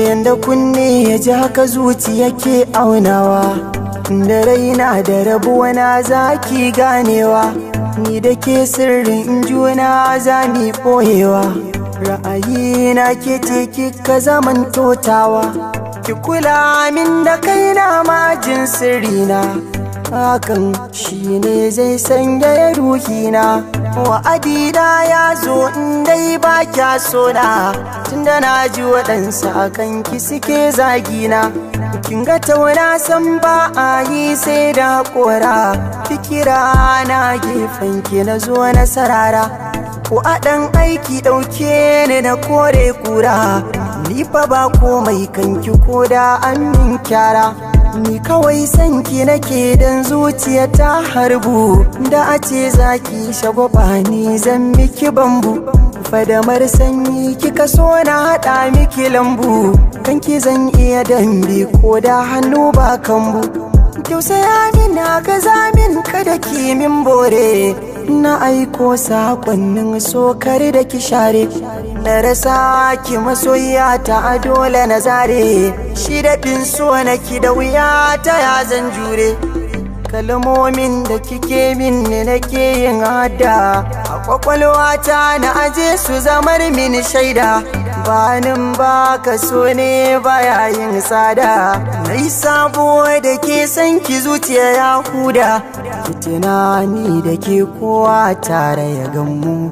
Yanda kunne ya ji haka zuciya ke aunawa, da raina da rabuwa na zaki ganewa, ni da ke sirrin juna za mi ɓoyewa. Ra'ayi na ke ce kika zaman totawa, ki kula min da kaina majin sirrina, hakan shine zai sanya ruhina. Wa'adina ya zo in dai ba kya sona, tunda na ji waɗansu a kanki suke zagina. Kin ga tauna san ba a yi sai da kora, fikira na gefen ki na zo na sarara. Ko a ɗan aiki ɗauke ni na kore kura, ni fa ba komai kanki ko da an min kyara. Ni kawai sanki nake dan zuciya ta harbu, da a ce zaki shagwaba ni zan miki bambu. Fadamar sanyi kika so na haɗa miki lambu, kanki zan iya dambe ko da hannu ba kambu. Tausaya min haka zamin kada ki min bore, na aiko sakonnin so kar da ki share. Na rasa ki masoyiya ta dole na zare, shi daɗin so naki da wuya ta ya zan jure. Kalmomin da kike min ne nake yin hada, a kwakwalwata na aje su zamar min shaida. Banin ba ka so ne baya yin tsada, na sabo da ke san ki zuciya ya huda. Ki tunani da ke kowa tare ya gammu,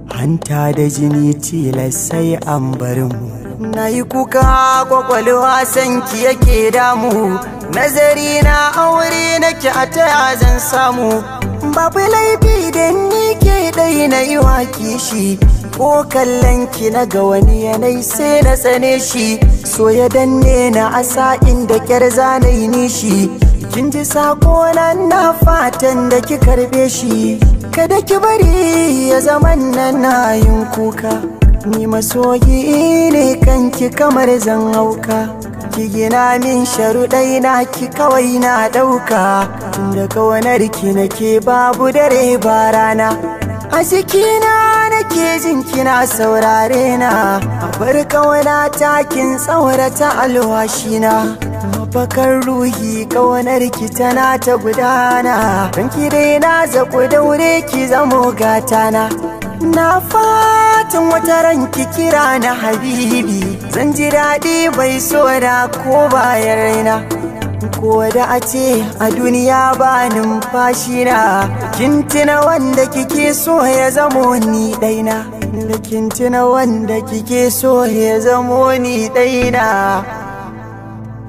hanta da jini tilas sai an bar mu. Na yi kuka kwakwalwa sanki yake damu, nazari na aure nake a taya zan samu. Babu laifi da ni ke ɗai na yi wa kishi, ko kallon ki na ga wani yanayi sai na tsane shi. So ya danne na asa inda kyar zanayi nishi, kin ji sako nan na fatan da ki karbe shi. Kada ki bari ya zaman nan na yin kuka, ni masoyi ne kanki kamar zan hauka. Ki gina min sharuɗai na ki kawai na ɗauka, tunda kawanar ki nake babu dare ba rana. A jikina nake jin kina saurare na, a bar kawana takin tsaurata alwashina. Mafakar ruhi kawanar ki tana ta gudana, don ki dai na zaku daure ki zamo gatana. Na fatan wata ran ki kira na habibi, zan ji daɗi bai so da ko bayan raina. Ko da a ce a duniya ba numfashi na, kin tuna wanda kike so ya zamo ni ɗaina. Da kin tuna wanda kike so ya zamo ni ɗaina.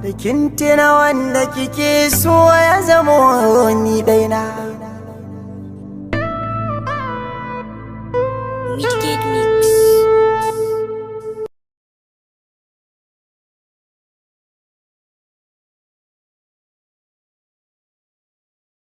Da kin tuna wanda kike so ya zamo ni ɗaina.